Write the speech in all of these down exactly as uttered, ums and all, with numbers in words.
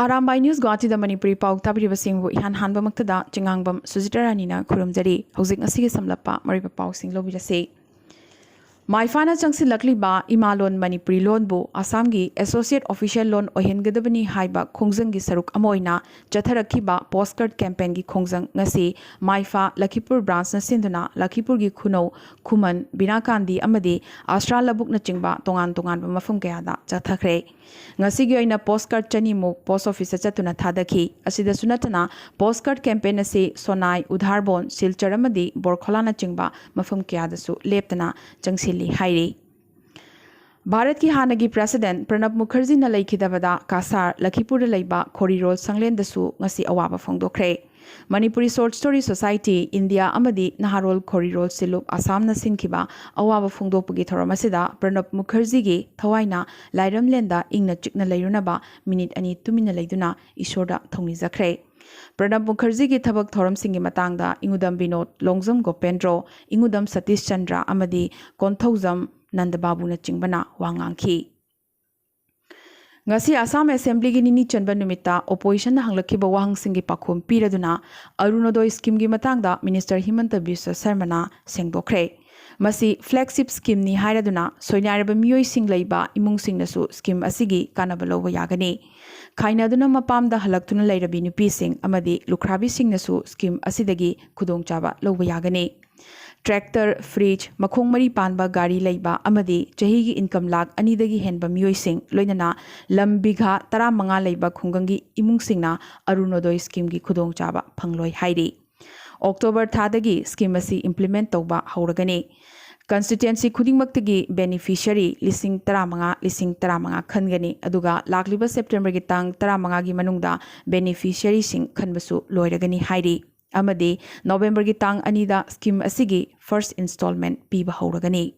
Arambai news ꯒꯨꯋꯥꯍꯥꯇꯤꯗ Manipuri ꯄꯥꯎ ꯇꯥꯕꯤꯔꯤꯕꯁꯤꯡꯕꯨ ꯏꯍꯥꯟ ꯍꯥꯟꯕꯃꯛꯇꯗ ꯆꯤꯉꯥꯡꯕꯝ ꯁꯨꯖꯤꯇꯥ ꯔꯥꯅꯤꯅ ꯈꯨꯔꯨꯝꯖꯔꯤ꯫ ꯍꯧꯖꯤꯛ ꯉꯁꯤꯒꯤ ꯁꯝꯂꯞꯄ ꯃꯔꯨꯑꯣꯏꯕ ꯄꯥꯎꯁꯤꯡ ꯂꯧꯕꯤꯔꯁꯤ꯫ ꯃꯥꯏꯐꯥꯅ ꯆꯪꯁꯤꯜꯂꯛꯂꯤꯕ ꯏꯃꯥꯂꯣꯟ ꯃꯅꯤꯄꯨꯔꯤ ꯂꯣꯟꯕꯨ ꯑꯁꯥꯝꯒꯤ ꯑꯦꯁꯣꯁꯤꯌꯦꯠ ꯑꯣꯐꯤꯁꯤꯌꯦꯜ ꯂꯣꯟ ꯑꯣꯏꯍꯟꯒꯗꯕꯅꯤ ꯍꯥꯏꯕ ꯈꯣꯡꯖꯪꯒꯤ ꯁꯔꯨꯛ ꯑꯃ ꯑꯣꯏꯅ ꯆꯠꯊꯔꯛꯈꯤꯕ ꯄꯣꯁꯀꯥꯔꯗ ꯀꯦꯝꯄꯦꯟꯒꯤ ꯈꯣꯡꯖꯪ ꯉꯁꯤ ꯃꯥꯏꯐꯥ ꯂꯈꯤꯄꯨꯔ ꯕ꯭ꯔꯥꯟꯁꯅ ꯁꯤꯟꯗꯨꯅ ꯂꯈꯤꯄꯨꯔꯒꯤ ꯈꯨꯅꯧ, ꯈꯨꯃꯟ, ꯕꯤꯅꯥꯀꯥꯟꯗꯤ ꯑꯃꯗꯤ ꯑꯁ꯭ꯔꯥ ꯂꯧꯕꯨꯛꯅꯆꯤꯡꯕ ꯇꯣꯉꯥꯟ ꯇꯣꯉꯥꯟꯕ ꯃꯐꯝ ꯀꯌꯥꯗ ꯆꯠꯊꯈ꯭ꯔꯦ꯫ ꯉꯁꯤꯒꯤ ꯑꯣꯏꯅ ꯄꯣꯁꯀꯥꯔꯗ ꯆꯅꯤꯃꯨꯛ ꯄꯣꯁ ꯑꯣꯐꯤꯁꯇ ꯆꯠꯇꯨꯅ ꯊꯥꯗꯈꯤ꯫ ꯑꯁꯤꯗꯁꯨ ꯅꯠꯇꯅ ꯄꯣꯁꯀꯥꯔꯗ ꯀꯦꯝꯄꯦꯟ ꯑꯁꯤ ꯁꯣꯅꯥꯏ, ꯎꯙꯥꯔꯕꯣꯟ, ꯁꯤꯜꯆꯔ ꯑꯃꯗꯤ ꯕꯣꯔꯈꯣꯂꯥꯅꯆꯤꯡꯕ ꯃꯐꯝ ꯀꯌꯥꯗꯁꯨ ꯂꯦꯞꯇꯅ ꯆꯪꯁꯤꯜꯂꯤ ꯍꯥꯏꯔꯤ꯫ ꯚꯥꯔꯠꯀꯤ ꯍꯥꯟꯅꯒꯤ ꯄ꯭ꯔꯦꯁꯤꯗꯦꯟꯠ ꯄ꯭ꯔꯅꯕ ꯃꯨꯈꯔꯖꯤꯅ ꯂꯩꯈꯤꯗꯕꯗ ꯀꯁꯥꯔ, ꯂꯈꯤꯄꯨꯔꯗ ꯂꯩꯕ ꯈꯣꯔꯤꯔꯣꯜ ꯁꯪꯂꯦꯟꯗꯁꯨ ꯉꯁꯤ ꯑꯋꯥꯕ ꯐꯣꯡꯗꯣꯛꯈ꯭ꯔꯦ꯫ Manipuri short story society India ꯑꯃꯗꯤ ꯅꯍꯥꯔꯣꯜ ꯈꯣꯔꯤꯔꯣꯜ ꯁꯤꯂꯨꯞ ꯑꯁꯥꯝꯅ ꯁꯤꯟꯈꯤꯕ ꯑꯋꯥꯕ ꯐꯣꯡꯗꯣꯛꯄꯒꯤ ꯊꯧꯔꯝ ꯑꯁꯤꯗ ꯄ꯭ꯔꯅꯕ ꯃꯨꯈꯔꯖꯤꯒꯤ ꯊꯋꯥꯏꯅ ꯂꯥꯏꯔꯝꯂꯦꯟꯗ ꯏꯪꯅ ꯆꯤꯛꯅ ꯂꯩꯔꯨꯅꯕ ꯃꯤꯅꯤꯠ ꯑꯅꯤ ꯇꯨꯃꯤꯟꯅ ꯂꯩꯗꯨꯅ ꯏꯁꯣꯔꯗ ꯊꯧꯅꯤꯖꯈ꯭ꯔꯦ꯫ ꯄ꯭ꯔꯅꯕ ꯃꯨꯈꯔꯖꯤꯒꯤ ꯊꯕꯛ ꯊꯧꯔꯝꯁꯤꯡꯒꯤ ꯃꯇꯥꯡꯗ ꯏꯉꯨꯗꯝ ꯕꯤꯅꯣꯗ, ꯂꯣꯡꯖꯝ ꯒꯣꯄꯦꯟꯗ꯭ꯔꯣ, ꯏꯉꯨꯗꯝ ꯁꯇꯤꯁ ꯆꯟꯗ꯭ꯔ ꯑꯃꯗꯤ ꯀꯣꯟꯊꯧꯖꯝ ꯅꯟꯗꯕꯥꯕꯨꯅꯆꯤꯡꯕꯅ ꯋꯥ ꯉꯥꯡꯈꯤ꯫ ꯉꯁꯤ ꯑꯁꯥꯝ ꯑꯦꯁꯦꯝꯕ꯭ꯂꯤꯒꯤ ꯅꯤꯅꯤ ꯆꯟꯕ ꯅꯨꯃꯤꯠꯇ ꯑꯣꯄꯣꯖꯤꯁꯟꯅ ꯍꯪꯂꯛꯈꯤꯕ ꯋꯥꯍꯪꯁꯤꯡꯒꯤ ꯄꯥꯎꯈꯨꯝ ꯄꯤꯔꯗꯨꯅ ꯑꯔꯨꯅꯣꯗꯣꯏ ꯁ꯭ꯀꯤꯝꯒꯤ ꯃꯇꯥꯡꯗ ꯃꯤꯅꯤꯁꯇꯔ ꯍꯤꯃꯟꯇ ꯕꯤꯁ꯭ꯋ ꯁꯔꯃꯅ ꯁꯦꯡꯗꯣꯛꯈ꯭ꯔꯦ꯫ ꯃꯁꯤ ꯐ꯭ꯂꯦꯒꯁꯤꯞ ꯁ꯭ꯀꯤꯝꯅꯤ ꯍꯥꯏꯔꯗꯨꯅ ꯁꯣꯏꯅꯥꯏꯔꯕ ꯃꯤꯑꯣꯏꯁꯤꯡ ꯂꯩꯕ ꯏꯃꯨꯡꯁꯤꯡꯅꯁꯨ ꯁ꯭ꯀꯤꯝ ꯑꯁꯤꯒꯤ ꯀꯥꯟꯅꯕ ꯂꯧꯕ ꯌꯥꯒꯅꯤ꯫ ꯈꯥꯏꯅꯗꯨꯅ ꯃꯄꯥꯝꯗ ꯍꯜꯂꯛꯇꯨꯅ ꯂꯩꯔꯕꯤ ꯅꯨꯄꯤꯁꯤꯡ ꯑꯃꯗꯤ ꯂꯨꯈ꯭ꯔꯥꯕꯤꯁꯤꯡꯅꯁꯨ ꯁ꯭ꯀꯤꯝ ꯑꯁꯤꯗꯒꯤ ꯈꯨꯗꯣꯡꯆꯥꯕ ꯂꯧꯕ ꯌꯥꯒꯅꯤ꯫ ꯇ꯭ꯔꯦꯛꯇꯔ, ꯐ꯭ꯔꯤꯖ, ꯃꯈꯣꯡ ꯃꯔꯤ ꯄꯥꯟꯕ ꯒꯥꯔꯤ ꯂꯩꯕ ꯑꯃꯗꯤ ꯆꯍꯤꯒꯤ ꯏꯟꯀꯝ ꯂꯥꯈ ꯑꯅꯤꯗꯒꯤ ꯍꯦꯟꯕ ꯃꯤꯑꯣꯏꯁꯤꯡ, ꯂꯣꯏꯅꯅ ꯂꯝ ꯕꯤꯘꯥ ꯇꯔꯥꯃꯉꯥ ꯂꯩꯕ ꯈꯨꯡꯒꯪꯒꯤ ꯏꯃꯨꯡꯁꯤꯡꯅ ꯑꯔꯨꯅꯣꯗꯣꯏ ꯁ꯭ꯀꯤꯝꯒꯤ ꯈꯨꯗꯣꯡꯆꯥꯕ ꯐꯪꯂꯣꯏ ꯍꯥꯏꯔꯤ꯫ ꯑꯣꯛꯇꯣꯕꯔ ꯊꯥꯗꯒꯤ ꯁ꯭ꯀꯤꯝ ꯑꯁꯤ ꯏꯝꯄ꯭ꯂꯤꯃꯦꯟꯠ ꯇꯧꯕ ꯍꯧꯔꯒꯅꯤ꯫ ꯀꯟꯁꯇꯤꯇ꯭ꯋꯦꯟꯁꯤ ꯈꯨꯗꯤꯡꯃꯛꯇꯒꯤ ꯕꯦꯅꯤꯐꯤꯁꯤꯌꯔꯤ ꯂꯤꯁꯤꯡ ꯇꯔꯥꯃꯉꯥ, ꯂꯤꯁꯤꯡ ꯇꯔꯥꯃꯉꯥ ꯈꯟꯒꯅꯤ, ꯑꯗꯨꯒ ꯂꯥꯛꯂꯤꯕ ꯁꯦꯞꯇꯦꯝꯕꯔꯒꯤ ꯇꯥꯡ ꯇꯔꯥꯃꯉꯥꯒꯤ ꯃꯅꯨꯡꯗ ꯕꯦꯅꯤꯐꯤꯁꯤꯌꯔꯤꯁꯤꯡ ꯈꯟꯕꯁꯨ ꯂꯣꯏꯔꯒꯅꯤ ꯍꯥꯏꯔꯤ꯫ ꯑꯃꯗꯤ ꯅꯣꯕꯦꯝꯕꯔꯒꯤ ꯇꯥꯡ ꯑꯅꯤꯗ ꯁ꯭ꯀꯤꯝ ꯑꯁꯤꯒꯤ ꯐꯥꯔꯁꯠ ꯏꯟꯁꯇꯣꯜꯃꯦꯟꯠ ꯄꯤꯕ ꯍꯧꯔꯒꯅꯤ꯫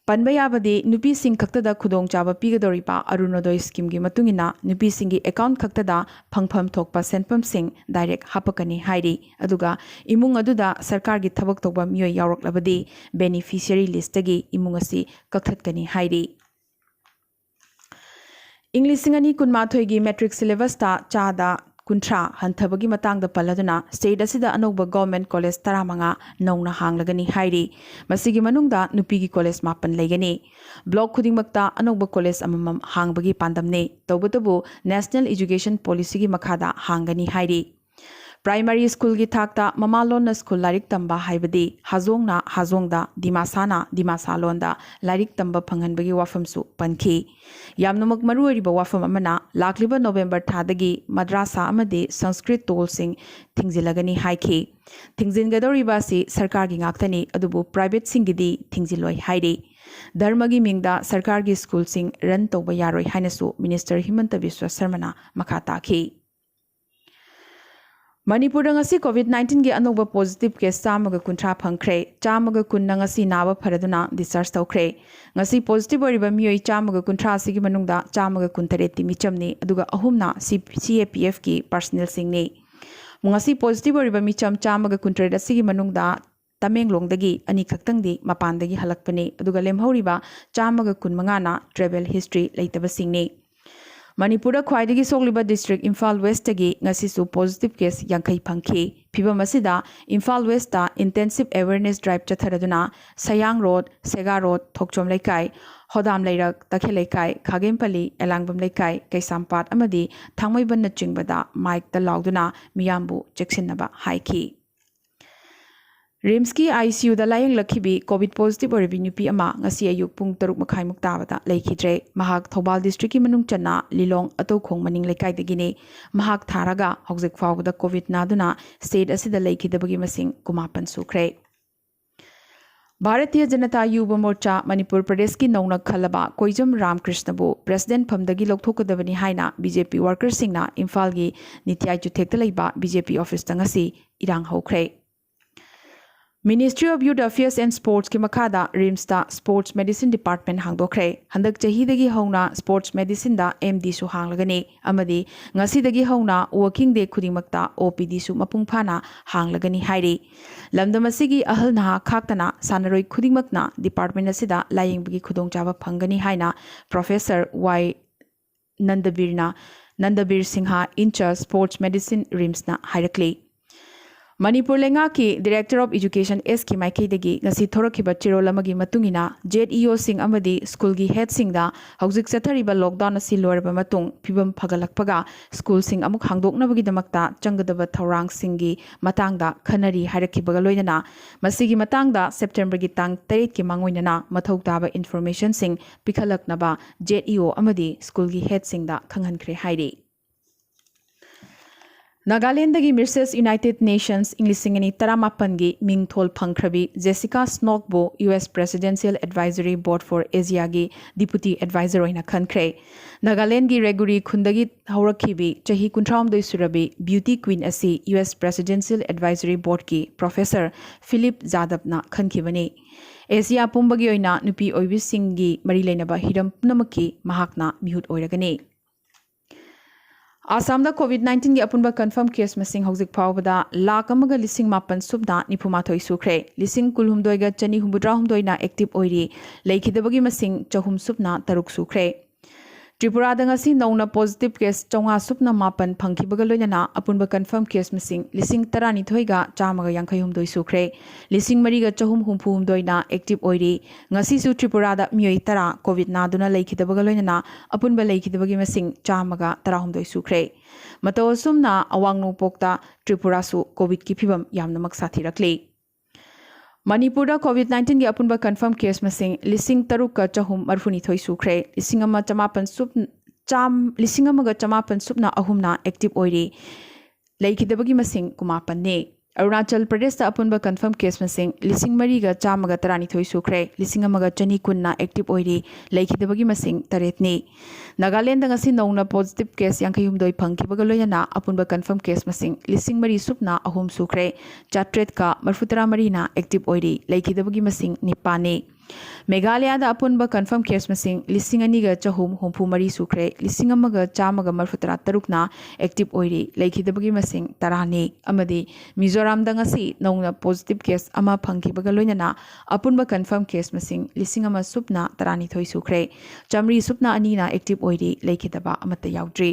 ꯄꯟꯕ ꯌꯥꯕꯗꯤ, ꯅꯨꯄꯤꯁꯤꯡ ꯈꯛꯇꯗ ꯈꯨꯗꯣꯡꯆꯥꯕ ꯄꯤꯒꯗꯧꯔꯤꯕ ꯑꯔꯨꯅꯣꯗꯣꯏ ꯁ꯭ꯀꯤꯝꯒꯤ ꯃꯇꯨꯡ ꯏꯟꯅ ꯅꯨꯄꯤꯁꯤꯡꯒꯤ ꯑꯦꯀꯥꯎꯟꯠ ꯈꯛꯇꯗ ꯐꯪꯐꯝ ꯊꯣꯛꯄ ꯁꯦꯟꯐꯝꯁꯤꯡ ꯗꯥꯏꯔꯦꯛ ꯍꯥꯞꯄꯛꯀꯅꯤ ꯍꯥꯏꯔꯤ꯫ ꯑꯗꯨꯒ ꯏꯃꯨꯡ ꯑꯗꯨꯗ ꯁꯔꯀꯥꯔꯒꯤ ꯊꯕꯛ ꯇꯧꯕ ꯃꯤꯑꯣꯏ ꯌꯥꯎꯔꯛꯂꯕꯗꯤ ꯕꯦꯅꯤꯐꯤꯁꯤꯌꯔꯤ ꯂꯤꯁ꯭ꯠꯇꯒꯤ ꯏꯃꯨꯡ ꯑꯁꯤ ꯀꯛꯊꯠꯀꯅꯤ ꯍꯥꯏꯔꯤ꯫ ꯏꯪ ꯂꯤꯁꯤꯡ ꯑꯅꯤ ꯀꯨꯟꯃꯥꯊꯣꯏꯒꯤ matric syllabusꯇ ꯆꯥꯗ ꯀꯨꯟꯊ꯭ꯔꯥ ꯍꯟꯊꯕꯒꯤ ꯃꯇꯥꯡꯗ ꯄꯜꯂꯗꯨꯅ, state ꯑꯁꯤꯗ ꯑꯅꯧꯕ government college ꯇꯔꯥꯃꯉꯥ ꯅꯧꯅ ꯍꯥꯡꯂꯒꯅꯤ ꯍꯥꯏꯔꯤ꯫ ꯃꯁꯤꯒꯤ ꯃꯅꯨꯡꯗ ꯅꯨꯄꯤꯒꯤ college ꯃꯥꯄꯟ ꯂꯩꯒꯅꯤ꯫ Block ꯈꯨꯗꯤꯡꯃꯛꯇ ꯑꯅꯧꯕ college ꯑꯃꯃꯝ ꯍꯥꯡꯕꯒꯤ ꯄꯥꯟꯗꯝꯅꯤ꯫ ꯇꯧꯕꯇꯕꯨ, National Education Policyꯒꯤ ꯃꯈꯥꯗ ꯍꯥꯡꯒꯅꯤ ꯍꯥꯏꯔꯤ꯫ Primary schoolꯒꯤ ꯊꯥꯛꯇ ꯃꯃꯥꯂꯣꯟꯅ school ꯂꯥꯏꯔꯤꯛ ꯇꯝꯕ ꯍꯥꯏꯕꯗꯤ ꯍꯥꯖꯣꯡꯅ ꯍꯥꯖꯣꯡꯗ, ꯗꯤꯃꯥꯁꯥꯅ ꯗꯤꯃꯥꯁꯥ ꯂꯣꯟꯗ ꯂꯥꯏꯔꯤꯛ ꯇꯝꯕ ꯐꯪꯍꯟꯕꯒꯤ ꯋꯥꯐꯝꯁꯨ ꯄꯟꯈꯤ꯫ ꯌꯥꯝꯅꯃꯛ ꯃꯔꯨꯑꯣꯏꯔꯤꯕ ꯋꯥꯐꯝ ꯑꯃꯅ, ꯂꯥꯛꯂꯤꯕ November ꯊꯥꯗꯒꯤ ꯃꯗ꯭ꯔꯥꯁꯥ ꯑꯃꯗꯤ ꯁꯪꯁꯀ꯭ꯔꯤꯠ ꯇꯣꯜꯁꯤꯡ ꯊꯤꯡꯖꯤꯜꯂꯒꯅꯤ ꯍꯥꯏꯈꯤ꯫ ꯊꯤꯡꯖꯤꯟꯒꯗꯧꯔꯤꯕ ꯑꯁꯤ ꯁꯔꯀꯥꯔꯒꯤ ꯉꯥꯛꯇꯅꯤ, ꯑꯗꯨꯕꯨ privateꯁꯤꯡꯒꯤꯗꯤ ꯊꯤꯡꯖꯤꯜꯂꯣꯏ ꯍꯥꯏꯔꯤ꯫ ꯙꯔꯃꯒꯤ ꯃꯤꯡꯗ ꯁꯔꯀꯥꯔꯒꯤ schoolꯁꯤꯡ run ꯇꯧꯕ ꯌꯥꯔꯣꯏ ꯍꯥꯏꯅꯁꯨ Minister ꯍꯤꯃꯟꯇ ꯕꯤꯁ꯭ꯋ ꯁꯔꯃꯅ ꯃꯈꯥ ꯇꯥꯈꯤ꯫ ꯃꯅꯤꯄꯨꯔꯗ ꯉꯁꯤ COVID nineteenꯒꯤ ꯑꯅꯧꯕ positive case ꯆꯥꯝꯃꯒ ꯀꯨꯟꯊ꯭ꯔꯥ ꯐꯪꯈ꯭ꯔꯦ꯫ ꯆꯥꯝꯃꯒ ꯀꯨꯟꯅ ꯉꯁꯤ ꯅꯥꯕ ꯐꯔꯗꯨꯅ discharge ꯇꯧꯈ꯭ꯔꯦ꯫ ꯉꯁꯤ positive ꯑꯣꯏꯔꯤꯕ ꯃꯤꯑꯣꯏ ꯆꯥꯝꯃꯒ ꯀꯨꯟꯊ꯭ꯔꯥ ꯑꯁꯤꯒꯤ ꯃꯅꯨꯡꯗ ꯆꯥꯝꯃꯒ ꯀꯨꯟꯇꯔꯦꯠꯇꯤ ꯃꯤꯆꯝꯅꯤ, ꯑꯗꯨꯒ ꯑꯍꯨꯝꯅ ꯁꯤ-, CAPFꯀꯤ personnelꯁꯤꯡꯅꯤ꯫ ꯉꯁꯤ positive ꯑꯣꯏꯔꯤꯕ ꯃꯤꯆꯝ ꯆꯥꯝꯃꯒ ꯀꯨꯟꯇꯔꯦꯠ ꯑꯁꯤꯒꯤ ꯃꯅꯨꯡꯗ ꯇꯃꯦꯡꯂꯣꯡꯗꯒꯤ ꯑꯅꯤꯈꯛꯇꯪꯗꯤ ꯃꯄꯥꯟꯗꯒꯤ ꯍꯜꯂꯛꯄꯅꯤ, ꯑꯗꯨꯒ ꯂꯦꯝꯍꯧꯔꯤꯕ ꯆꯥꯝꯃꯒ ꯀꯨꯟꯃꯉꯥꯅ travel history ꯂꯩꯇꯕꯁꯤꯡꯅꯤ꯫ ꯃꯅꯤꯄꯨꯔꯗ ꯈ꯭ꯋꯥꯏꯗꯒꯤ ꯁꯣꯛꯂꯤꯕ district ꯏꯝꯐꯥꯜ Westꯇꯒꯤ ꯉꯁꯤꯁꯨ positive case ꯌꯥꯡꯈꯩ ꯐꯪꯈꯤ꯫ ꯐꯤꯚꯝ ꯑꯁꯤꯗ ꯏꯝꯐꯥꯜ Westꯇ intensive awareness drive ꯆꯠꯊꯔꯗꯨꯅ ꯁꯌꯥꯡ ꯔꯣꯗ, ꯁꯦꯒꯥ ꯔꯣꯗ, ꯊꯣꯛꯆꯣꯝ ꯂꯩꯀꯥꯏ, ꯍꯣꯗꯥꯝ ꯂꯩꯔꯛ, ꯇꯈꯦꯜ ꯂꯩꯀꯥꯏ, ꯈꯥꯒꯦꯝꯄꯜꯂꯤ, ꯑꯦꯂꯥꯡꯕꯝ ꯂꯩꯀꯥꯏ, ꯀꯩꯁꯥꯝꯄꯥꯠ ꯑꯃꯗꯤ ꯊꯥꯡꯃꯩꯕꯟꯅꯆꯤꯡꯕꯗ mikeꯇ ꯂꯥꯎꯗꯨꯅ ꯃꯤꯌꯥꯝꯕꯨ ꯆꯦꯛꯁꯤꯟꯅꯕ ꯍꯥꯏꯈꯤ꯫ RIMSꯀꯤ ICUꯗ ꯂꯥꯌꯦꯡꯂꯛꯈꯤꯕꯤ COVID positive ꯑꯣꯏꯔꯕꯤ ꯅꯨꯄꯤ ꯑꯃ ꯉꯁꯤ ꯑꯌꯨꯛ ꯄꯨꯡ ꯇꯔꯨꯛ ꯃꯈꯥꯏꯃꯨꯛ ꯇꯥꯕꯗ ꯂꯩꯈꯤꯗ꯭ꯔꯦ꯫ ꯃꯍꯥꯛ ꯊꯧꯕꯥꯜ districtꯀꯤ ꯃꯅꯨꯡ ꯆꯟꯅ ꯂꯤꯂꯣꯡ ꯑꯇꯧꯈꯣꯡ ꯃꯅꯤꯡ ꯂꯩꯀꯥꯏꯗꯒꯤꯅꯤ꯫ ꯃꯍꯥꯛ ꯊꯥꯔꯒ ꯍꯧꯖꯤꯛ ꯐꯥꯎꯕꯗ COVID ꯅꯥꯗꯨꯅ state ꯑꯁꯤꯗ ꯂꯩꯈꯤꯗꯕꯒꯤ ꯃꯁꯤꯡ ꯀꯨꯟꯃꯥꯄꯟ ꯁꯨꯈ꯭ꯔꯦ꯫ ꯚꯥꯔꯇꯤꯌ ꯖꯅꯇꯥ ꯌꯨꯕ ꯃꯣꯔꯆꯥ ꯃꯅꯤꯄꯨꯔ ꯄ꯭ꯔꯗꯦꯁꯀꯤ ꯅꯧꯅ ꯈꯜꯂꯕ ꯀꯣꯏꯖꯝ ꯔꯥꯝꯀ꯭ꯔꯤꯁꯅꯕꯨ president ꯐꯝꯗꯒꯤ ꯂꯧꯊꯣꯛꯀꯗꯕꯅꯤ ꯍꯥꯏꯅ BJP workerꯁꯤꯡꯅ ꯏꯝꯐꯥꯜꯒꯤ ꯅꯤꯇ꯭ꯌꯥꯏ ꯆꯨꯊꯦꯛꯇ ꯂꯩꯕ BJP officeꯇ ꯉꯁꯤ ꯏꯔꯥꯡ ꯍꯧꯈ꯭ꯔꯦ꯫ Ministry of Youth Affairs and Sportsꯀꯤ ꯃꯈꯥꯗ RIMSꯇ Sports Medicine Department ꯍꯥꯡꯗꯣꯛꯈ꯭ꯔꯦ꯫ ꯍꯟꯗꯛ ꯆꯍꯤꯗꯒꯤ ꯍꯧꯅ Sports Medicineꯗ MDꯁꯨ ꯍꯥꯡꯂꯒꯅꯤ ꯑꯃꯗꯤ ꯉꯁꯤꯗꯒꯤ ꯍꯧꯅ working day ꯈꯨꯗꯤꯡꯃꯛꯇ OPDꯁꯨ ꯃꯄꯨꯡ ꯐꯥꯅ ꯍꯥꯡꯂꯒꯅꯤ ꯍꯥꯏꯔꯤ꯫ ꯂꯝꯗꯝ ꯑꯁꯤꯒꯤ ꯑꯍꯜ ꯅꯍꯥ ꯈꯥꯛꯇꯅ ꯁꯥꯟꯅꯔꯣꯏ ꯈꯨꯗꯤꯡꯃꯛꯅ department ꯑꯁꯤꯗ ꯂꯥꯌꯦꯡꯕꯒꯤ ꯈꯨꯗꯣꯡꯆꯥꯕ ꯐꯪꯒꯅꯤ ꯍꯥꯏꯅ Professor ꯋꯥꯏ ꯅꯟꯗꯕꯤꯔꯅ Nandabir Singh, in charge sports medicine, ꯔꯤꯝꯁꯅ ꯍꯥꯏꯔꯛꯂꯤ꯫ ꯃꯅꯤꯄꯨꯔ ꯂꯩꯉꯥꯛꯀꯤ Director of Education, ꯑꯦꯁꯀꯤ ꯃꯥꯏꯀꯩꯗꯒꯤ ꯉꯁꯤ ꯊꯣꯔꯛꯈꯤꯕ ꯆꯦꯔꯣꯜ ꯑꯃꯒꯤ ꯃꯇꯨꯡ ꯏꯟꯅ, ꯖꯦꯠ ꯏ ꯑꯣꯁꯤꯡ ꯑꯃꯗꯤ ꯁ꯭ꯀꯨꯜꯒꯤ ꯍꯦꯗꯁꯤꯡꯗ ꯍꯧꯖꯤꯛ ꯆꯠꯊꯔꯤꯕ ꯂꯣꯛꯗꯥꯎꯟ ꯑꯁꯤ ꯂꯣꯏꯔꯕ ꯃꯇꯨꯡ ꯐꯤꯕꯝ ꯐꯒꯠꯂꯛꯄꯒ ꯁ꯭ꯀꯨꯜꯁꯤꯡ ꯑꯃꯨꯛ ꯍꯥꯡꯗꯣꯛꯅꯕꯒꯤꯗꯃꯛꯇ ꯆꯪꯒꯗꯕ ꯊꯧꯔꯥꯡꯁꯤꯡꯒꯤ ꯃꯇꯥꯡꯗ ꯈꯟꯅꯔꯤ ꯍꯥꯏꯔꯛꯈꯤꯕꯒ ꯂꯣꯏꯅꯅ, ꯃꯁꯤꯒꯤ ꯃꯇꯥꯡꯗ ꯁꯦꯞꯇꯦꯝꯕꯔꯒꯤ ꯇꯥꯡ ꯇꯔꯦꯠꯀꯤ ꯃꯥꯡꯑꯣꯏꯅꯅ ꯃꯊꯧ ꯇꯥꯕ ꯏꯟꯐꯣꯔꯃꯦꯁꯟꯁꯤꯡ ꯄꯤꯈꯠꯂꯛꯅꯕ ꯖꯦꯠ ꯏ ꯑꯣ ꯑꯃꯗꯤ ꯁ꯭ꯀꯨꯜꯒꯤ ꯍꯦꯗꯁꯤꯡꯗ ꯈꯪꯍꯟꯈ꯭ꯔꯦ ꯍꯥꯏꯔꯤ꯫ ꯅꯥꯒꯥꯂꯦꯟꯗꯒꯤ ꯃꯤꯁꯦꯁ ꯌꯨꯅꯥꯏꯇꯦꯗ ꯅꯦꯁꯟꯁ ꯏꯪ ꯂꯤꯁꯤꯡ ꯑꯅꯤ ꯇꯔꯥꯃꯥꯄꯟꯒꯤ ꯃꯤꯡꯊꯣꯜ ꯐꯪꯈ꯭ꯔꯕꯤ ꯖꯦꯁꯤꯀꯥ ꯁ꯭ꯅꯣꯛꯕꯨ U S Presidential Advisory Board for Asiaꯒꯤ Deputy Advisor ꯑꯣꯏꯅ ꯈꯟꯈ꯭ꯔꯦ꯫ ꯅꯥꯒꯥꯂꯦꯟꯗꯒꯤ ꯔꯦꯒꯨꯔꯤ ꯈꯨꯟꯗꯒꯤ ꯍꯧꯔꯛꯈꯤꯕꯤ ꯆꯍꯤ ꯀꯨꯟꯊ꯭ꯔꯥꯍꯨꯝꯗꯣꯏ ꯁꯨꯔꯕꯤ ꯕ꯭ꯌꯨꯇꯤ ꯀ꯭ꯋꯤꯟ ꯑꯁꯤ ꯌꯨ ꯑꯦꯁ Presidential Advisory Boardꯀꯤ Professor ꯐꯤꯂꯤꯞ ꯖꯥꯗꯕꯅ ꯈꯟꯈꯤꯕꯅꯤ꯫ ꯑꯦꯁꯤꯌꯥ ꯄꯨꯝꯕꯒꯤ ꯑꯣꯏꯅ ꯅꯨꯄꯤ ꯑꯣꯏꯕꯤꯁꯤꯡꯒꯤ ꯃꯔꯤ ꯂꯩꯅꯕ ꯍꯤꯔꯝ ꯄꯨꯝꯅꯃꯛꯀꯤ ꯃꯍꯥꯛꯅ ꯃꯤꯍꯨꯠ ꯑꯣꯏꯔꯒꯅꯤ꯫ ꯑꯁꯥꯝꯗ COVID nineteenꯒꯤ ꯑꯄꯨꯟꯕ ꯀꯟꯐꯔꯝ ꯀꯦꯁ ꯃꯁꯤꯡ ꯍꯧꯖꯤꯛ ꯐꯥꯎꯕꯗ ꯂꯥꯈ ꯑꯃꯒ ꯂꯤꯁꯤꯡ ꯃꯥꯄꯟ ꯁꯨꯞꯅ ꯅꯤꯐꯨ ꯃꯥꯊꯣꯏ ꯁꯨꯈ꯭ꯔꯦ꯫ ꯂꯤꯁꯤꯡ ꯀꯨꯟꯍꯨꯝꯗꯣꯏꯒ ꯆꯅꯤ ꯍꯨꯝꯐꯨꯇꯔꯥ ꯍꯨꯝꯗꯣꯏꯅ ꯑꯦꯛꯇꯤꯚ ꯑꯣꯏꯔꯤ꯫ ꯂꯩꯈꯤꯗꯕꯒꯤ ꯃꯁꯤꯡ ꯆꯍꯨꯝ ꯁꯨꯞꯅ ꯇꯔꯨꯛ ꯁꯨꯈ꯭ꯔꯦ꯫ ꯇ꯭ꯔꯤꯄꯨꯔꯥꯗ ꯉꯁꯤ ꯅꯧꯅ ꯄꯣꯖꯤꯇꯤꯚ ꯀꯦꯁ ꯆꯥꯝꯃꯉꯥ ꯁꯨꯞꯅ ꯃꯥꯄꯟ ꯐꯪꯈꯤꯕꯒ ꯂꯣꯏꯅꯅ ꯑꯄꯨꯟꯕ ꯀꯟꯐꯔꯝ ꯀꯦꯁ ꯃꯁꯤꯡ ꯂꯤꯁꯤꯡ ꯇꯔꯥꯅꯤꯊꯣꯏꯒ ꯆꯥꯝꯃꯒ ꯌꯥꯡꯈꯩ ꯍꯨꯝꯗꯣꯏ ꯁꯨꯈ꯭ꯔꯦ꯫ ꯂꯤꯁꯤꯡ ꯃꯔꯤꯒ ꯆꯍꯨꯝ ꯍꯨꯝꯐꯨ ꯍꯨꯝꯗꯣꯏꯅ ꯑꯦꯛꯇꯤꯚ ꯑꯣꯏꯔꯤ꯫ ꯉꯁꯤꯁꯨ ꯇ꯭ꯔꯤꯄꯨꯔꯥꯗ ꯃꯤꯑꯣꯏ ꯇꯔꯥ ꯀꯣꯚꯤꯗ ꯅꯥꯗꯨꯅ ꯂꯩꯈꯤꯗꯕꯒ ꯂꯣꯏꯅꯅ ꯑꯄꯨꯟꯕ ꯂꯩꯈꯤꯗꯕꯒꯤ ꯃꯁꯤꯡ ꯆꯥꯝꯃꯒ ꯇꯔꯥꯍꯨꯝꯗꯣꯏ ꯁꯨꯈ꯭ꯔꯦ꯫ ꯃꯇꯧ ꯑꯁꯨꯝꯅ ꯑꯋꯥꯡ ꯅꯣꯡꯄꯣꯛꯇ ꯇ꯭ꯔꯤꯄꯨꯔꯥꯁꯨ ꯀꯣꯚꯤꯗꯀꯤ ꯐꯤꯕꯝ ꯌꯥꯝꯅꯃꯛ ꯁꯥꯊꯤꯔꯛꯂꯤ꯫ ꯃꯅꯤꯄꯨꯔꯗ ꯀꯣꯚꯤꯗ ꯅꯥꯏꯟꯇꯤꯟꯒꯤ ꯑꯄꯨꯟꯕ ꯀꯟꯐꯥꯔꯝ ꯀꯦꯁ ꯃꯁꯤꯡ ꯂꯤꯁꯤꯡ ꯇꯔꯨꯛꯀ ꯆꯍꯨꯝ ꯃꯔꯤꯐꯨꯅꯤꯊꯣꯏ ꯁꯨꯈ꯭ꯔꯦ꯫ ꯂꯤꯁꯤꯡ ꯑꯃ ꯆꯃꯥꯄꯟ ꯁꯨꯞ-, ꯆꯥꯝ-, ꯂꯤꯁꯤꯡ ꯑꯃꯒ ꯆꯃꯥꯄꯟ ꯁꯨꯞꯅ ꯑꯍꯨꯝꯅ ꯑꯦꯛꯇꯤꯚ ꯑꯣꯏꯔꯤ꯫ ꯂꯩꯈꯤꯗꯕꯒꯤ ꯃꯁꯤꯡ ꯀꯨꯟꯃꯥꯄꯟꯅꯤ꯫ ꯑꯔꯨꯅꯥꯆꯜ ꯄ꯭ꯔꯗꯦꯁꯇ ꯑꯄꯨꯟꯕ ꯀꯟꯐꯥꯔꯝ ꯀꯦꯁ ꯃꯁꯤꯡ ꯂꯤꯁꯤꯡ ꯃꯔꯤꯒ ꯆꯥꯝꯃꯒ ꯇꯔꯥꯅꯤꯊꯣꯏ ꯁꯨꯈ꯭ꯔꯦ꯫ ꯂꯤꯁꯤꯡ ꯑꯃꯒ ꯆꯅꯤ ꯀꯨꯟꯅ ꯑꯦꯛꯇꯤꯚ ꯑꯣꯏꯔꯤ꯫ ꯂꯩꯈꯤꯗꯕꯒꯤ ꯃꯁꯤꯡ ꯇꯔꯦꯠꯅꯤ꯫ ꯅꯥꯒꯥꯂꯦꯟꯗ ꯉꯁꯤ ꯅꯧꯅ ꯄꯣꯖꯤꯇꯤꯚ ꯀꯦꯁ ꯌꯥꯡꯈꯩ ꯍꯨꯝꯗꯣꯏ ꯐꯪꯈꯤꯕꯒ ꯂꯣꯏꯅꯅ ꯑꯄꯨꯟꯕ ꯀꯟꯐꯥꯔꯝ ꯀꯦꯁ ꯃꯁꯤꯡ ꯂꯤꯁꯤꯡ ꯃꯔꯤ ꯁꯨꯞꯅ ꯑꯍꯨꯝ ꯁꯨꯈ꯭ꯔꯦ꯫ ꯆꯥꯇ꯭ꯔꯦꯠꯀ ꯃꯔꯤꯐꯨꯇꯔꯥ ꯃꯔꯤꯅ ꯑꯦꯛꯇꯤꯚ ꯑꯣꯏꯔꯤ꯫ ꯂꯩꯈꯤꯗꯕꯒꯤ ꯃꯁꯤꯡ ꯅꯤꯄꯥꯟꯅꯤ꯫ ꯃꯦꯘꯥꯂꯌꯥꯗ ꯑꯄꯨꯟꯕ confirm case ꯃꯁꯤꯡ ꯂꯤꯁꯤꯡ ꯑꯅꯤꯒ ꯆꯍꯨꯝ ꯍꯨꯝꯐꯨ ꯃꯔꯤ ꯁꯨꯈ꯭ꯔꯦ, ꯂꯤꯁꯤꯡ ꯑꯃꯒ ꯆꯥꯝꯃꯒ ꯃꯔꯤꯐꯨ ꯇꯔꯥ ꯇꯔꯨꯛꯅ active ꯑꯣꯏꯔꯤ, ꯂꯩꯈꯤꯗꯕꯒꯤ ꯃꯁꯤꯡ ꯇꯔꯥꯅꯤ, ꯑꯃꯗꯤ ꯃꯤꯖꯣꯔꯥꯝꯗ ꯉꯁꯤ ꯅꯧꯅ positive case ꯑꯃ ꯐꯪꯈꯤꯕꯒ ꯂꯣꯏꯅꯅ ꯑꯄꯨꯟꯕ confirm case ꯃꯁꯤꯡ ꯂꯤꯁꯤꯡ ꯑꯃ ꯁꯨꯞꯅ ꯇꯔꯥꯅꯤꯊꯣꯏ ꯁꯨꯈ꯭ꯔꯦ, ꯆꯥꯃꯔꯤ ꯁꯨꯞꯅ ꯑꯅꯤꯅ active ꯑꯣꯏꯔꯤ, ꯂꯩꯈꯤꯗꯕ ꯑꯃꯠꯇ ꯌꯥꯎꯗ꯭ꯔꯤ꯫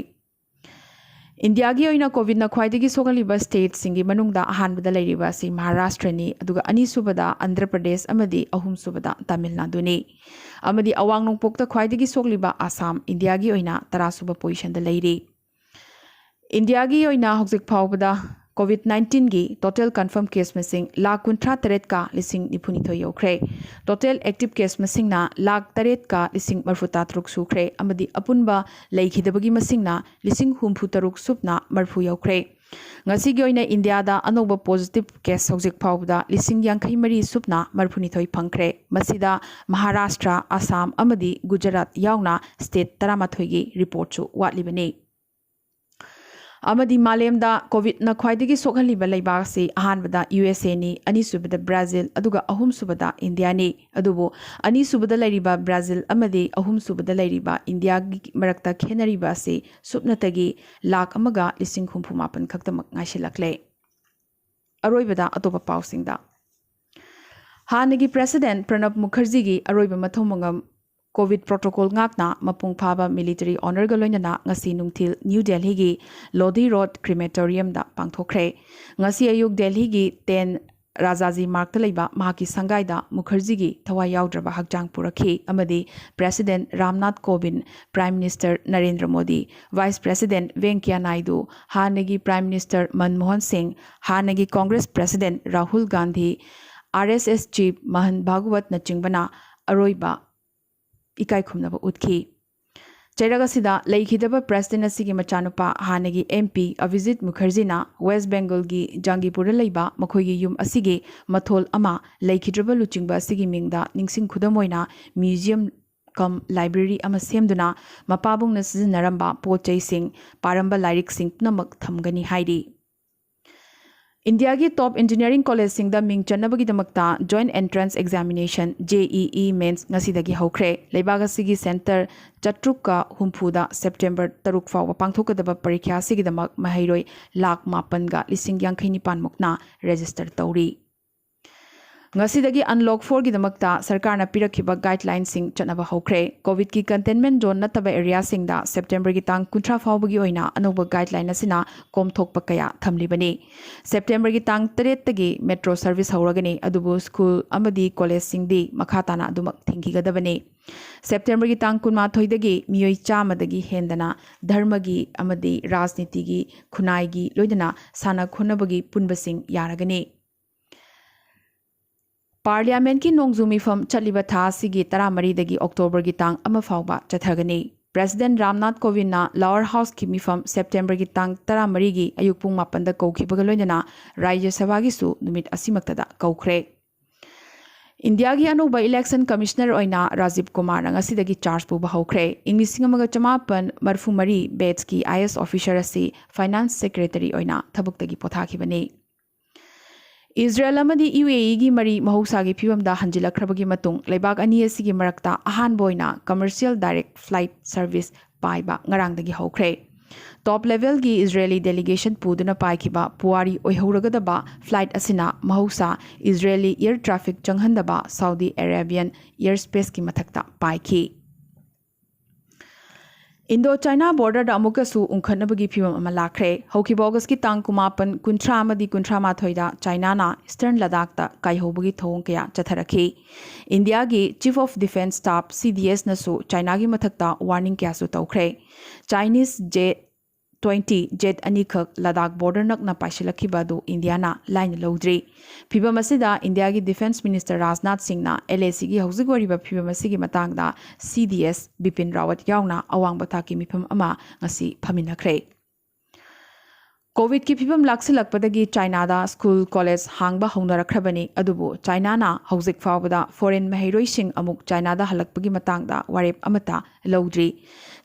ꯏꯟꯗꯤꯌꯥꯒꯤ ꯑꯣꯏꯅ ꯀꯣꯚꯤꯗꯅ ꯈ꯭ꯋꯥꯏꯗꯒꯤ ꯁꯣꯛꯍꯜꯂꯤꯕ stateꯁꯤꯡꯒꯤ ꯃꯅꯨꯡꯗ ꯑꯍꯥꯟꯕꯗ ꯂꯩꯔꯤꯕ ꯑꯁꯤ ꯃꯍꯥꯔꯥꯁꯇ꯭ꯔꯅꯤ, ꯑꯗꯨꯒ ꯑꯅꯤꯁꯨꯕꯗ ꯑꯟꯙ꯭ꯔ ꯄ꯭ꯔꯗꯦꯁ ꯑꯃꯗꯤ ꯑꯍꯨꯝꯁꯨꯕꯗ ꯇꯥꯃꯤꯜ ꯅꯥꯗꯨꯅꯤ꯫ ꯑꯃꯗꯤ ꯑꯋꯥꯡ ꯅꯣꯡꯄꯣꯛꯇ ꯈ꯭ꯋꯥꯏꯗꯒꯤ ꯁꯣꯛꯂꯤꯕ ꯑꯁꯥꯝ ꯏꯟꯗꯤꯌꯥꯒꯤ ꯑꯣꯏꯅ ꯇꯔꯥꯁꯨꯕ positionꯗ ꯂꯩꯔꯤ꯫ ꯏꯟꯗꯤꯌꯥꯒꯤ ꯑꯣꯏꯅ ꯍꯧꯖꯤꯛ ꯐꯥꯎꯕꯗ ꯀꯣꯚꯤꯗ ꯅꯥꯏꯟꯇꯤꯟꯒꯤ total confirm case ꯃꯁꯤꯡ ꯂꯥꯈ ꯀꯨꯟꯊ꯭ꯔꯥ ꯇꯔꯦꯠꯀ ꯂꯤꯁꯤꯡ ꯅꯤꯐꯨ ꯅꯤꯊꯣꯏ ꯌꯧꯈ꯭ꯔꯦ꯫ Total active case ꯃꯁꯤꯡꯅ ꯂꯥꯈ ꯇꯔꯦꯠꯀ ꯂꯤꯁꯤꯡ ꯃꯔꯤꯐꯨ ꯇꯔꯥ ꯇꯔꯨꯛ ꯁꯨꯈ꯭ꯔꯦ, ꯑꯃꯗꯤ ꯑꯄꯨꯟꯕ ꯂꯩꯈꯤꯗꯕꯒꯤ ꯃꯁꯤꯡꯅ ꯂꯤꯁꯤꯡ ꯍꯨꯝꯐꯨ ꯇꯔꯨꯛ ꯁꯨꯞꯅ ꯃꯔꯤꯐꯨ ꯌꯧꯈ꯭ꯔꯦ꯫ ꯉꯁꯤꯒꯤ ꯑꯣꯏꯅ ꯏꯟꯗꯤꯌꯥꯗ ꯑꯅꯧꯕ positive case ꯍꯧꯖꯤꯛ ꯐꯥꯎꯕꯗ ꯂꯤꯁꯤꯡ ꯌꯥꯡꯈꯩ ꯃꯔꯤ ꯁꯨꯞꯅ ꯃꯔꯤꯐꯨ ꯅꯤꯊꯣꯏ ꯐꯪꯈ꯭ꯔꯦ꯫ ꯃꯁꯤꯗ ꯃꯍꯥꯔꯥꯁꯇ꯭ꯔ, ꯑꯁꯥꯝ ꯑꯃꯗꯤ ꯒꯨꯖꯔꯥꯠ ꯌꯥꯎꯅ state ꯇꯔꯥꯃꯥꯊꯣꯏꯒꯤ reportꯁꯨ ꯋꯥꯠꯂꯤꯕꯅꯤ꯫ ꯑꯃꯗꯤ ꯃꯥꯂꯦꯝꯗ ꯀꯣꯚꯤꯗꯅ ꯈ꯭ꯋꯥꯏꯗꯒꯤ ꯁꯣꯛꯍꯜꯂꯤꯕ ꯂꯩꯕꯥꯛ ꯑꯁꯤ ꯑꯍꯥꯟꯕꯗ ꯌꯨ ꯑꯦꯁ ꯑꯦꯅꯤ, ꯑꯅꯤꯁꯨꯕꯗ ꯕ꯭ꯔꯥꯖꯤꯜ, ꯑꯗꯨꯒ ꯑꯍꯨꯝꯁꯨꯕꯗ ꯏꯟꯗꯤꯌꯥꯅꯤ꯫ ꯑꯗꯨꯕꯨ ꯑꯅꯤꯁꯨꯕꯗ ꯂꯩꯔꯤꯕ ꯕ꯭ꯔꯥꯖꯤꯜ ꯑꯃꯗꯤ ꯑꯍꯨꯝꯁꯨꯕꯗ ꯂꯩꯔꯤꯕ ꯏꯟꯗꯤꯌꯥꯒꯤ ꯃꯔꯛꯇ ꯈꯦꯠꯅꯔꯤꯕ ꯑꯁꯤ ꯁꯨꯞꯅꯇꯒꯤ ꯂꯥꯈ ꯑꯃꯒ ꯂꯤꯁꯤꯡ ꯍꯨꯝꯐꯨ ꯃꯥꯄꯟ ꯈꯛꯇꯃꯛ ꯉꯥꯏꯁꯤꯜꯂꯛꯂꯦ꯫ ꯑꯔꯣꯏꯕꯗ ꯑꯇꯣꯞꯄ ꯄꯥꯎꯁꯤꯡꯗ꯫ ꯍꯥꯟꯅꯒꯤ President ꯄ꯭ꯔꯅꯕ ꯃꯨꯈꯔꯖꯤꯒꯤ ꯑꯔꯣꯏꯕ ꯃꯊꯧ ꯃꯉꯝ COVID protocol ꯉꯥꯛꯅ ꯃꯄꯨꯡ ꯐꯥꯕ military honourꯒ ꯂꯣꯏꯅꯅ ꯉꯁꯤ ꯅꯨꯡꯊꯤꯜ ꯅ꯭ꯌꯨ ꯗꯦꯜꯍꯤꯒꯤ ꯂꯣꯙꯤ ꯔꯣꯗ crematoriumꯗ ꯄꯥꯡꯊꯣꯛꯈ꯭ꯔꯦ꯫ ꯉꯁꯤ ꯑꯌꯨꯛ ꯗꯦꯜꯍꯤꯒꯤ ten ꯔꯥꯖꯥꯖꯤ ꯃꯥꯔꯒꯇ ꯂꯩꯕ ꯃꯍꯥꯛꯀꯤ ꯁꯪꯒꯥꯏꯗ ꯃꯨꯈꯔꯖꯤꯒꯤ ꯊꯋꯥꯏ ꯌꯥꯎꯗ꯭ꯔꯕ ꯍꯛꯆꯥꯡ ꯄꯨꯔꯛꯈꯤ ꯑꯃꯗꯤ President Ramnath ꯀꯣꯕꯤꯟꯗ, Prime Minister Narendra Modi, Vice President ꯚꯦꯡꯀꯌꯥ Naidu, ꯍꯥꯟꯅꯒꯤ Prime Minister ꯃꯟꯃꯣꯍꯟ ꯁꯤꯡ, ꯍꯥꯟꯅꯒꯤ Congress President Rahul Gandhi, RSS Chief ꯃꯍꯟ ꯚꯥꯒꯋꯠꯅꯆꯤꯡꯕꯅ ꯑꯔꯣꯏꯕ ꯏꯀꯥꯏ ꯈꯨꯝꯅꯕ ꯎꯠꯈꯤ꯫ ꯆꯩꯔꯛ ꯑꯁꯤꯗ ꯂꯩꯈꯤꯗꯕ President ꯑꯁꯤꯒꯤ ꯃꯆꯥꯅꯨꯄꯥ ꯍꯥꯟꯅꯒꯤ MP ꯑꯚꯤꯖꯤꯠ ꯃꯨꯈꯔꯖꯤꯅ West Bengalꯒꯤ ꯖꯥꯡꯒꯤꯄꯨꯔꯗ ꯂꯩꯕ ꯃꯈꯣꯏꯒꯤ ꯌꯨꯝ ꯑꯁꯤꯒꯤ ꯃꯊꯣꯜ ꯑꯃ ꯂꯩꯈꯤꯗ꯭ꯔꯕ ꯂꯨꯆꯤꯡꯕ ꯑꯁꯤꯒꯤ ꯃꯤꯡꯗ ꯅꯤꯡꯁꯤꯡ ꯈꯨꯗꯝ ꯑꯣꯏꯅ museum cum library ꯑꯃ ꯁꯦꯝꯗꯨꯅ ꯃꯄꯥꯕꯨꯡꯅ ꯁꯤꯖꯤꯟꯅꯔꯝꯕ ꯄꯣꯠ ꯆꯩꯁꯤꯡ, ꯄꯥꯔꯝꯕ ꯂꯥꯏꯔꯤꯛꯁꯤꯡ ꯄꯨꯝꯅꯃꯛ ꯊꯝꯒꯅꯤ ꯍꯥꯏꯔꯤ꯫ ꯏꯟꯗꯤꯌꯥꯒꯤ ꯇꯣꯞ ꯏꯟꯖꯤꯅꯤꯌꯥꯔꯤꯡ ꯀꯣꯂꯦꯖꯁꯤꯡꯗ ꯃꯤꯡ ꯆꯟꯅꯕꯒꯤꯗꯃꯛꯇ joint entrance examination, J E E ꯃꯦꯟꯁ, ꯉꯁꯤꯗꯒꯤ ꯍꯧꯈ꯭ꯔꯦ꯫ ꯂꯩꯕꯥꯛ ꯑꯁꯤꯒꯤ ꯁꯦꯟꯇꯔ ꯆꯥꯇ꯭ꯔꯨꯛꯀ ꯍꯨꯝꯐꯨꯗ ꯁꯦꯞꯇꯦꯝꯕꯔ ꯇꯔꯨꯛ ꯐꯥꯎꯕ ꯄꯥꯡꯊꯣꯛꯀꯗꯕ ꯄꯔꯤꯈ꯭ꯌꯥ ꯑꯁꯤꯒꯤꯗꯃꯛ ꯃꯍꯩꯔꯣꯏ ꯂꯥꯈ ꯃꯥꯄꯟꯒ ꯂꯤꯁꯤꯡ ꯌꯥꯡꯈꯩ ꯅꯤꯄꯥꯟ ꯃꯨꯛꯅ ꯔꯦꯖꯤꯁꯇꯔ ꯇꯧꯔꯤ꯫ ꯉꯁꯤꯗꯒꯤ ꯑꯟꯂꯣꯛ ꯐꯣꯔꯒꯤꯗꯃꯛꯇ ꯁꯔꯀꯥꯔꯅ ꯄꯤꯔꯛꯈꯤꯕ ꯒꯥꯏꯗꯂꯥꯏꯟꯁꯤꯡ ꯆꯠꯅꯕ ꯍꯧꯈ꯭ꯔꯦ꯫ ꯀꯣꯚꯤꯗꯀꯤ ꯀꯟꯇꯦꯟꯃꯦꯟ ꯖꯣꯟ ꯅꯠꯇꯕ ꯑꯦꯔꯤꯌꯥꯁꯤꯡꯗ ꯁꯦꯞꯇꯦꯝꯕꯔꯒꯤ ꯇꯥꯡ ꯀꯨꯟꯊ꯭ꯔꯥ ꯐꯥꯎꯕꯒꯤ ꯑꯣꯏꯅ ꯑꯅꯧꯕ ꯒꯥꯏꯗꯂꯥꯏꯟ ꯑꯁꯤꯅ ꯀꯣꯝꯊꯣꯛꯄ ꯀꯌꯥ ꯊꯝꯂꯤꯕꯅꯤ꯫ ꯁꯦꯞꯇꯦꯝꯕꯔꯒꯤ ꯇꯥꯡ ꯇꯔꯦꯠꯇꯒꯤ ꯃꯦꯇ꯭ꯔꯣ ꯁꯔꯚꯤꯁ ꯍꯧꯔꯒꯅꯤ, ꯑꯗꯨꯕꯨ ꯁ꯭ꯀꯨꯜ ꯑꯃꯗꯤ ꯀꯣꯂꯦꯖꯁꯤꯡꯗꯤ ꯃꯈꯥ ꯇꯥꯅ ꯑꯗꯨꯃꯛ ꯊꯤꯡꯈꯤꯒꯗꯕꯅꯤ꯫ ꯁꯦꯞꯇꯦꯝꯕꯔꯒꯤ ꯇꯥꯡ ꯀꯨꯟꯃꯥꯊꯣꯏꯗꯒꯤ ꯃꯤꯑꯣꯏ ꯆꯥꯝꯃꯗꯒꯤ ꯍꯦꯟꯗꯅ ꯙꯔꯃꯒꯤ ꯑꯃꯗꯤ ꯔꯥꯖꯅꯤꯇꯤꯒꯤ, ꯈꯨꯟꯅꯥꯏꯒꯤ, ꯂꯣꯏꯅꯅ ꯁꯥꯟꯅ ꯈꯣꯠꯅꯕꯒꯤ ꯄꯨꯟꯕꯁꯤꯡ ꯌꯥꯔꯒꯅꯤ꯫ ꯄꯥꯔꯂꯤꯌꯥꯃꯦꯟꯠꯀꯤ ꯅꯣꯡꯖꯨ ꯃꯤꯐꯝ ꯆꯠꯂꯤꯕ ꯊꯥ ꯑꯁꯤꯒꯤ ꯇꯔꯥꯃꯔꯤꯗꯒꯤ ꯑꯣꯛꯇꯣꯕꯔꯒꯤ ꯇꯥꯡ ꯑꯃ ꯐꯥꯎꯕ ꯆꯠꯊꯒꯅꯤ꯫ ꯄ꯭ꯔꯦꯁꯤꯗꯦꯟꯠ ꯔꯥꯝꯅꯥꯊ ꯀꯣꯕꯤꯟꯗꯅ ꯂꯣꯋꯔ ꯍꯥꯎꯁꯀꯤ ꯃꯤꯐꯝ ꯁꯦꯞꯇꯦꯝꯕꯔꯒꯤ ꯇꯥꯡ ꯇꯔꯥꯃꯔꯤꯒꯤ ꯑꯌꯨꯛ ꯄꯨꯡ ꯃꯥꯄꯟꯗ ꯀꯧꯈꯤꯕꯒ ꯂꯣꯏꯅꯅ ꯔꯥꯖ꯭ꯌ ꯁꯚꯥꯒꯤꯁꯨ ꯅꯨꯃꯤꯠ ꯑꯁꯤꯃꯛꯇꯗ ꯀꯧꯈ꯭ꯔꯦ꯫ ꯏꯟꯗꯤꯌꯥꯒꯤ ꯑꯅꯧꯕ ꯏꯂꯦꯛꯁꯟ ꯀꯃꯤꯁꯅꯔ ꯑꯣꯏꯅ ꯔꯥꯖꯤꯕ ꯀꯨꯃꯥꯔꯅ ꯉꯁꯤꯗꯒꯤ ꯆꯥꯔꯖ ꯄꯨꯕ ꯍꯧꯈ꯭ꯔꯦ꯫ ꯏꯪ ꯂꯤꯁꯤꯡ ꯑꯃꯒ ꯆꯃꯥꯄꯟ ꯃꯔꯤꯐꯨ ꯃꯔꯤ ꯕꯦꯠꯁꯀꯤ ꯑꯥꯏ ꯑꯦ ꯑꯦꯁ ꯑꯣꯐꯤꯁꯔ ꯑꯁꯤ ꯐꯥꯏꯅꯥꯟꯁ ꯁꯦꯀ꯭ꯔꯦꯇꯔꯤ ꯑꯣꯏꯅ ꯊꯕꯛꯇꯒꯤ ꯄꯣꯊꯥꯈꯤꯕꯅꯤ꯫ ꯏꯖꯔꯦꯜ ꯑꯃꯗꯤ ꯌꯨ ꯑꯦ ꯏꯒꯤ ꯃꯔꯤ ꯃꯍꯧꯁꯥꯒꯤ ꯐꯤꯕꯝꯗ ꯍꯟꯖꯤꯜꯂꯛꯈ꯭ꯔꯕꯒꯤ ꯃꯇꯨꯡ, ꯂꯩꯕꯥꯛ ꯑꯅꯤ ꯑꯁꯤꯒꯤ ꯃꯔꯛꯇ ꯑꯍꯥꯟꯕ ꯑꯣꯏꯅ ꯀꯃꯔꯁꯤꯌꯦꯜ ꯗꯥꯏꯔꯦꯛ ꯐ꯭ꯂꯥꯏꯠ ꯁꯔꯚꯤꯁ ꯄꯥꯏꯕ ꯉꯔꯥꯡꯗꯒꯤ ꯍꯧꯈ꯭ꯔꯦ꯫ ꯇꯣꯞ ꯂꯦꯚꯦꯜꯒꯤ ꯏꯖꯔꯦꯂꯤ ꯗꯦꯂꯤꯒꯦꯁꯟ ꯄꯨꯗꯨꯅ ꯄꯥꯏꯈꯤꯕ ꯄꯨꯋꯥꯔꯤ ꯑꯣꯏꯍꯧꯔꯒꯗꯕ ꯐ꯭ꯂꯥꯏꯠ ꯑꯁꯤꯅ ꯃꯍꯧꯁꯥ Israeli air traffic ꯆꯪꯍꯟꯗꯕ Saudi ꯑꯔꯦꯕꯤꯌꯥꯟ air ꯁ꯭ꯄꯦꯁꯀꯤ ꯃꯊꯛꯇ ꯄꯥꯏꯈꯤ꯫ ꯏꯟꯗꯣ ꯆꯥꯏꯅꯥ ꯕꯣꯔꯗꯔꯗ ꯑꯃꯨꯛꯀꯁꯨ ꯎꯪꯈꯠꯅꯕꯒꯤ ꯐꯤꯕꯝ ꯑꯃ ꯂꯥꯛꯈ꯭ꯔꯦ꯫ ꯍꯧꯈꯤꯕ ꯑꯣꯒꯁꯀꯤ ꯇꯥꯡ ꯀꯨꯟꯃꯥꯄꯟ, ꯀꯨꯟꯊ꯭ꯔꯥ ꯑꯃꯗꯤ ꯀꯨꯟꯊ꯭ꯔꯥ ꯃꯥꯊꯣꯏꯗ ꯆꯥꯏꯅꯥꯅ ꯏꯁꯇꯔꯟ ꯂꯗꯥꯈꯇ ꯀꯥꯏꯍꯧꯕꯒꯤ ꯊꯧꯑꯣꯡ ꯀꯌꯥ ꯆꯠꯊꯔꯛꯈꯤ꯫ ꯏꯟꯗꯤꯌꯥꯒꯤ ꯆꯤꯐ ꯑꯣꯐ ꯗꯤꯐꯦꯟꯁ ꯁ꯭ꯇꯥꯐ, ꯁꯤ ꯗꯤ ꯑꯦꯁꯅꯁꯨ ꯆꯥꯏꯅꯥꯒꯤ ꯃꯊꯛꯇ ꯋꯥꯔꯅꯤꯡ ꯀꯌꯥꯁꯨ ꯇꯧꯈ꯭ꯔꯦ꯫ ꯆꯥꯏꯅꯤꯁ ꯖꯦ ꯇ꯭ꯋꯦꯟꯇꯤ ꯖꯦꯠ ꯑꯅꯤꯈꯛ ꯂꯗꯥꯈ ꯕꯣꯔꯗꯔ ꯅꯛꯅ ꯄꯥꯏꯁꯤꯜꯂꯛꯈꯤꯕ ꯑꯗꯨ ꯏꯟꯗꯤꯌꯥꯅ ꯂꯥꯏꯅ ꯂꯧꯗ꯭ꯔꯤ꯫ ꯐꯤꯕꯝ ꯑꯁꯤꯗ ꯏꯟꯗꯤꯌꯥꯒꯤ ꯗꯤꯐꯦꯟꯁ ꯃꯤꯅꯤꯁꯇꯔ ꯔꯥꯖꯅꯥꯊ ꯁꯤꯡꯅ ꯑꯦꯜ ꯑꯦ ꯁꯤꯒꯤ ꯍꯧꯖꯤꯛ ꯑꯣꯏꯔꯤꯕ ꯐꯤꯕꯝ ꯑꯁꯤꯒꯤ ꯃꯇꯥꯡꯗ ꯁꯤ ꯗꯤ ꯑꯦꯁ ꯕꯤꯄꯤꯟ ꯔꯥꯋꯠ ꯌꯥꯎꯅ ꯑꯋꯥꯡꯕ ꯊꯥꯛꯀꯤ ꯃꯤꯐꯝ ꯑꯃ ꯉꯁꯤ ꯐꯝꯃꯤꯟꯅꯈ꯭ꯔꯦ꯫ ꯀꯣꯚꯤꯗꯀꯤ ꯐꯤꯕꯝ ꯂꯥꯛꯁꯤꯜꯂꯛꯄꯗꯒꯤ ꯆꯥꯏꯅꯥꯗ ꯁ꯭ꯀꯨꯜ, ꯀꯣꯂꯦꯖ ꯍꯥꯡꯕ ꯍꯧꯅꯔꯛꯈ꯭ꯔꯕꯅꯤ, ꯑꯗꯨꯕꯨ ꯆꯥꯏꯅꯥꯅ ꯍꯧꯖꯤꯛ ꯐꯥꯎꯕꯗ ꯐꯣꯔꯦꯟ ꯃꯍꯩꯔꯣꯏꯁꯤꯡ ꯑꯃꯨꯛ ꯆꯥꯏꯅꯥꯗ ꯍꯜꯂꯛꯄꯒꯤ ꯃꯇꯥꯡꯗ ꯋꯥꯔꯦꯞ ꯑꯃꯠꯇ ꯂꯧꯗ꯭ꯔꯤ꯫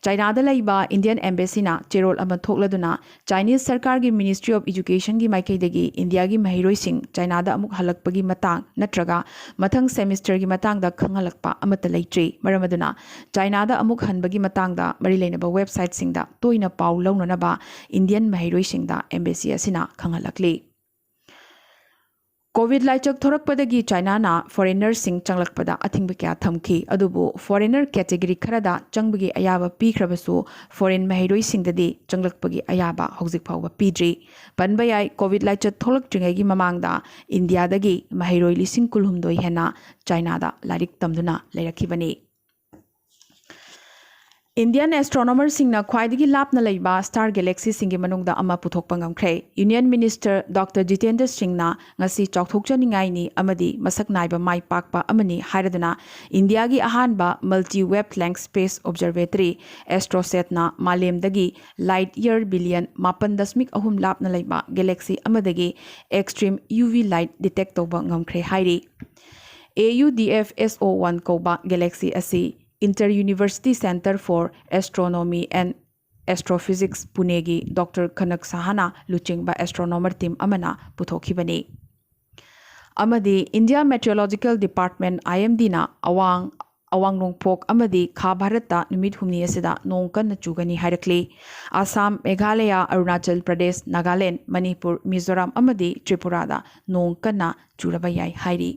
ꯆꯥꯏꯅꯥꯗ ꯂꯩꯕ ꯏꯟꯗꯤꯌꯟ ꯑꯦꯝꯕꯦꯁꯤꯅ ꯆꯦꯔꯣꯜ ꯑꯃ ꯊꯣꯛꯂꯗꯨꯅ ꯆꯥꯏꯅꯤꯁ ꯁꯔꯀꯥꯔꯒꯤ ꯃꯤꯅꯤꯁꯇ꯭ꯔꯤ ꯑꯣꯐ ꯏꯖꯨꯀꯦꯁꯟꯒꯤ ꯃꯥꯏꯀꯩꯗꯒꯤ ꯏꯟꯗꯤꯌꯥꯒꯤ ꯃꯍꯩꯔꯣꯏꯁꯤꯡ ꯆꯥꯏꯅꯥꯗ ꯑꯃꯨꯛ ꯍꯜꯂꯛꯄꯒꯤ ꯃꯇꯥꯡ ꯅꯠꯇ꯭ꯔꯒ ꯃꯊꯪ ꯁꯦꯃꯤꯁꯇꯔꯒꯤ ꯃꯇꯥꯡꯗ ꯈꯪꯍꯜꯂꯛꯄ ꯑꯃꯠꯇ ꯂꯩꯇ꯭ꯔꯤ꯫ ꯃꯔꯝ ꯑꯗꯨꯅ ꯆꯥꯏꯅꯥꯗ ꯑꯃꯨꯛ ꯍꯟꯕꯒꯤ ꯃꯇꯥꯡꯗ ꯃꯔꯤ ꯂꯩꯅꯕ ꯋꯦꯕꯁꯥꯏꯠꯁꯤꯡꯗ ꯇꯣꯏꯅ ꯄꯥꯎ ꯂꯧꯅꯅꯕ ꯏꯟꯗꯤꯌꯟ ꯃꯍꯩꯔꯣꯏꯁꯤꯡꯗ ꯑꯦꯝꯕꯦꯁꯤ ꯑꯁꯤꯅ ꯈꯪꯍꯜꯂꯛꯂꯤ꯫ ꯀꯣꯚꯤꯗ ꯂꯥꯏꯆꯠ ꯊꯣꯔꯛꯄꯗꯒꯤ ꯆꯥꯏꯅꯥꯅ ꯐꯣꯔꯦꯅꯔꯁꯤꯡ ꯆꯪꯂꯛꯄꯗ ꯑꯊꯤꯡꯕ ꯀꯌꯥ ꯊꯝꯈꯤ꯫ ꯑꯗꯨꯕꯨ ꯐꯣꯔꯦꯅꯔ ꯀꯦꯇꯦꯒꯣꯔꯤ ꯈꯔꯗ ꯆꯪꯕꯒꯤ ꯑꯌꯥꯕ ꯄꯤꯈ꯭ꯔꯕꯁꯨ, ꯐꯣꯔꯦꯟ ꯃꯍꯩꯔꯣꯏꯁꯤꯡꯗꯗꯤ ꯆꯪꯂꯛꯄꯒꯤ ꯑꯌꯥꯕ ꯍꯧꯖꯤꯛ ꯐꯥꯎꯕ ꯄꯤꯗ꯭ꯔꯤ꯫ ꯄꯟꯕ ꯌꯥꯏ, ꯀꯣꯚꯤꯗ ꯂꯥꯏꯆꯠ ꯊꯣꯛꯂꯛꯇ꯭ꯔꯤꯉꯩꯒꯤ ꯃꯃꯥꯡꯗ ꯏꯟꯗꯤꯌꯥꯗꯒꯤ ꯃꯍꯩꯔꯣꯏ ꯂꯤꯁꯤꯡ ꯀꯨꯟꯍꯨꯝꯗꯣꯏ ꯍꯦꯟꯅ ꯆꯥꯏꯅꯥꯗ ꯂꯥꯏꯔꯤꯛ ꯇꯝꯗꯨꯅ ꯂꯩꯔꯛꯈꯤꯕꯅꯤ꯫ ꯏꯟꯗꯤꯌꯟ ꯑꯦꯁꯇ꯭ꯔꯣꯅꯣꯃꯔꯁꯤꯡꯅ ꯈ꯭ꯋꯥꯏꯗꯒꯤ ꯂꯥꯞꯅ ꯂꯩꯕ ꯁ꯭ꯇꯥꯔ ꯒꯦꯂꯦꯛꯁꯤꯁꯤꯡꯒꯤ ꯃꯅꯨꯡꯗ ꯑꯃ ꯄꯨꯊꯣꯛꯄ ꯉꯝꯈ꯭ꯔꯦ꯫ ꯌꯨꯅꯤꯌꯟ ꯃꯤꯅꯤꯁꯇꯔ ꯗꯣꯛꯇꯔ ꯖꯤꯇꯦꯟꯗ꯭ꯔ ꯁꯤꯡꯅ ꯉꯁꯤ ꯆꯥꯎꯊꯣꯛꯆꯅꯤꯡꯉꯥꯏꯅꯤ ꯑꯃꯗꯤ ꯃꯁꯛ ꯅꯥꯏꯕ ꯃꯥꯏ ꯄꯥꯛꯄ ꯑꯃꯅꯤ ꯍꯥꯏꯔꯗꯨꯅ ꯏꯟꯗꯤꯌꯥꯒꯤ ꯑꯍꯥꯟꯕ multi wavelength space observatory AstroSatꯅ ꯃꯥꯂꯦꯝꯗꯒꯤ light year billion ꯃꯥꯄꯟ ꯗꯁꯃꯤꯛ ꯑꯍꯨꯝ ꯂꯥꯞꯅ ꯂꯩꯕ ꯒꯦꯂꯦꯛꯁꯤ ꯑꯃꯗꯒꯤ extreme UV light detect ꯇꯧꯕ ꯉꯝꯈ꯭ꯔꯦ ꯍꯥꯏꯔꯤ꯫ AUDF SO one ꯀꯧꯕ ꯒꯦꯂꯦꯛꯁꯤ ꯑꯁꯤ Inter University Centre for Astronomy and Astrophysics ꯄꯨꯅꯦꯒꯤ ꯗꯣꯛꯇꯔ ꯀꯅꯛ ꯁꯍꯥꯅ ꯂꯨꯆꯤꯡꯕ ꯑꯦꯁꯇ꯭ꯔꯣꯅꯣꯃꯔ ꯇꯤꯝ ꯑꯃꯅ ꯄꯨꯊꯣꯛꯈꯤꯕꯅꯤ꯫ ꯑꯃꯗꯤ India Meteorological Department, IMDꯅ ꯑꯋꯥꯡ ꯑꯋꯥꯡ ꯅꯣꯡꯄꯣꯛ ꯑꯃꯗꯤ ꯈꯥ ꯚꯥꯔꯠꯇ ꯅꯨꯃꯤꯠ ꯍꯨꯝꯅꯤ ꯑꯁꯤꯗ ꯅꯣꯡ ꯀꯟꯅ ꯆꯨꯒꯅꯤ ꯍꯥꯏꯔꯛꯂꯤ꯫ ꯑꯁꯥꯝ, ꯃꯦꯘꯥꯂꯌꯥ, ꯑꯔꯨꯅꯥꯆꯜ ꯄ꯭ꯔꯗꯦꯁ, ꯅꯥꯒꯥꯂꯦꯟ, ꯃꯅꯤꯄꯨꯔ, ꯃꯤꯖꯣꯔꯥꯝ ꯑꯃꯗꯤ ꯇ꯭ꯔꯤꯄꯨꯔꯥꯗ ꯅꯣꯡ ꯀꯟꯅ ꯆꯨꯔꯕ ꯌꯥꯏ ꯍꯥꯏꯔꯤ꯫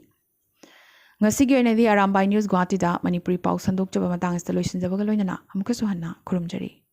ꯉꯁꯤꯒꯤ ꯑꯣꯏꯅꯗꯤ ꯑꯔꯥꯝꯕꯥꯏ ꯅ꯭ꯌꯨꯁ ꯒꯨꯋꯥꯍꯥꯇꯤꯗ ꯃꯅꯤꯄꯨꯔꯤ ꯄꯥꯎ ꯁꯟꯗꯣꯛꯆꯕ ꯃꯇꯥꯡ ꯑꯁꯤꯗ ꯂꯣꯏꯁꯤꯟꯖꯕꯒ ꯂꯣꯏꯅꯅ ꯑꯃꯨꯛꯀꯁꯨ ꯍꯟꯅ ꯈꯨꯔꯨꯝꯖꯔꯤ꯫